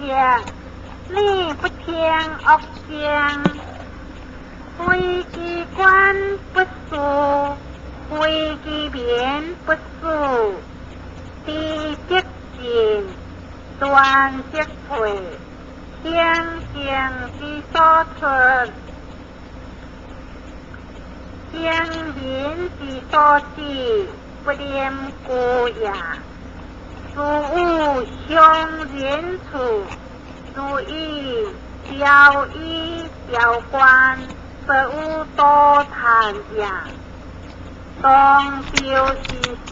色，你不聽惡聲。非其官不事，非其民不死。知則進，斷則退，行政之所出，行民之所止，不廉故也。事有鄉人處，如以雕以雕官，則有多嘆也。當朝之時，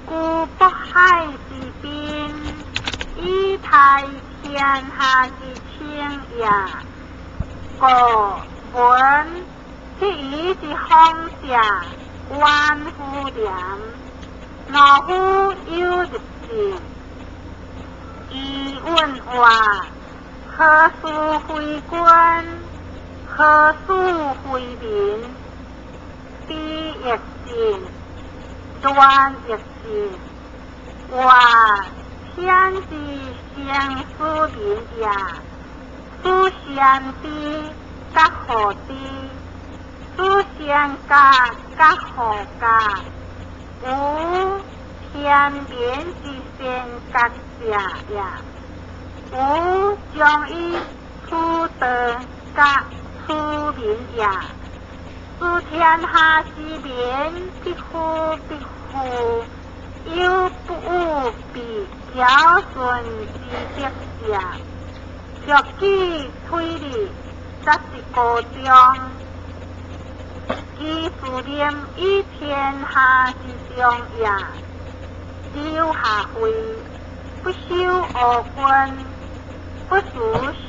居渤海之濱，以泰天下之清也。故聞匹夷之風者，遠乎廉。農夫有日進，伊問話：何事非君？何事非民？知亦盡，斷亦盡。話天之生斯民也，斯先知甲後知，斯先覺甲後覺。吾天民之先覺者也，吾將以處道甲處民也。斯天下之民，必夫必富，有不有必堯舜之德者？欲舉推理，則是高中。其自廉以天下之中也。柳下惠，不修惡君，不事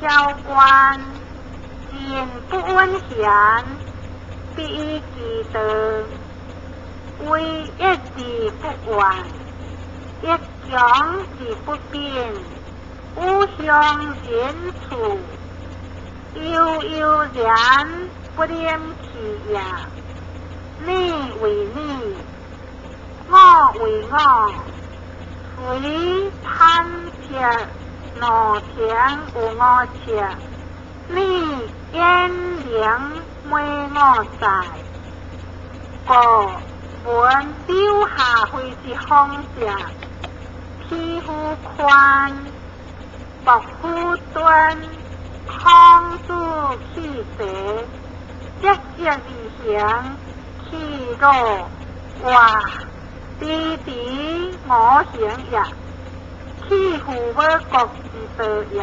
小官，進不穩賢，必以其道。為一而不怨，一強而不變。吾鄉人處，悠悠然不廉其也。你為你，我為我，誰貪赤農田有5尺？你焉能每我哉？故聞柳下惠之風者，匹夫寬，薄夫敦，孔子去勢，節節而行，其樂哇！知之我行也，棄父母國之道也。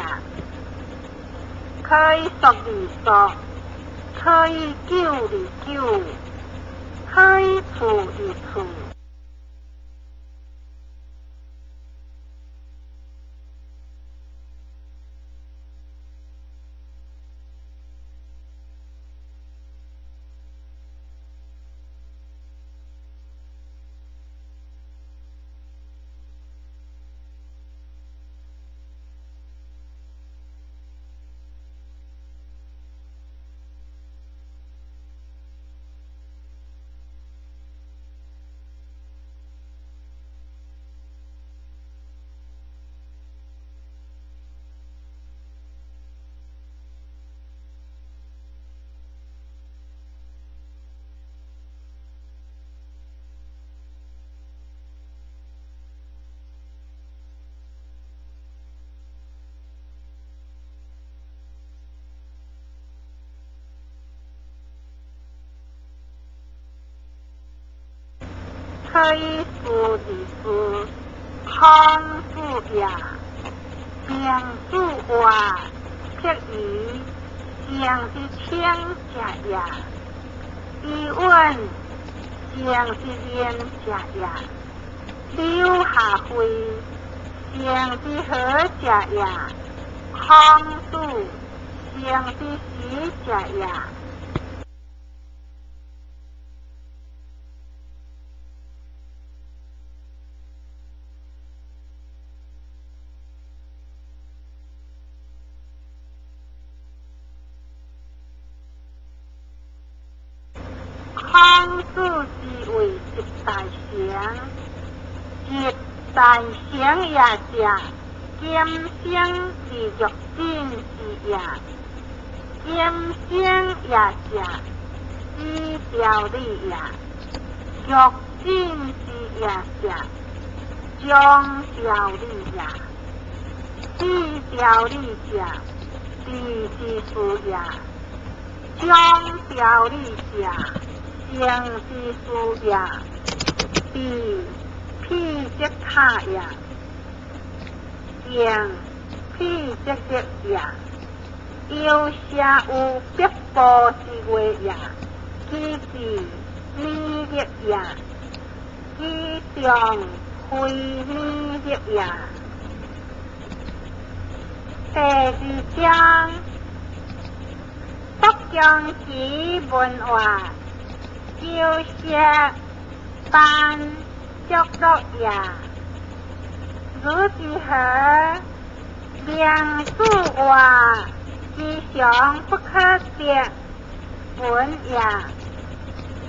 可以縮而縮，可以久而久，可以處而處。可以事而事，孔子也。孟子話：匹夷，成之清者也；伊尹，成之廉者也。柳下惠，成之和者也。孔子，成之時者也。孔子之謂集大成，集大成也者，今生二欲頂之也，今生也者，此條理也。欲頂之也者，將條理也。此條理者，地之事也。將條理者，成之事也。地否則塔也，形否則力也。猶舍有北部之月也，其智免力也，其長非免力也。第二章，北疆其文化，鳩舍班卓樂也。如之何？名字話之常不可得聞也。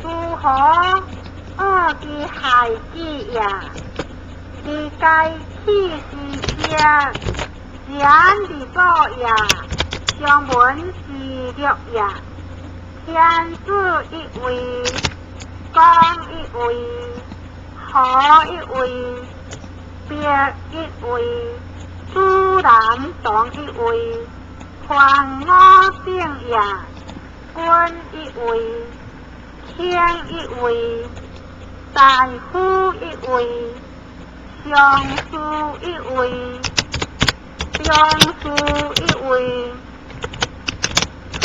諸何惡之害己也？而該棄之者，賢而保也，常聞之樂也。天子一位，公一位，侯一位，伯一位，子男同一位，凡五等也。君一位，卿一位，大夫一位，尚書一位，中書一位，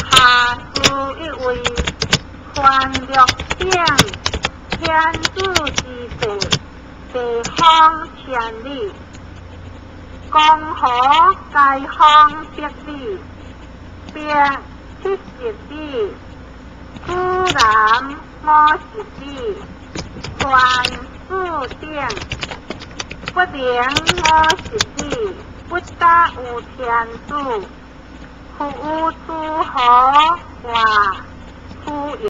下書一位，凡六等，天子之地，地方千里，江河皆方百里，伯70里，子男50里，凡四等，不能50里，不達有天子。復有諸侯外夫。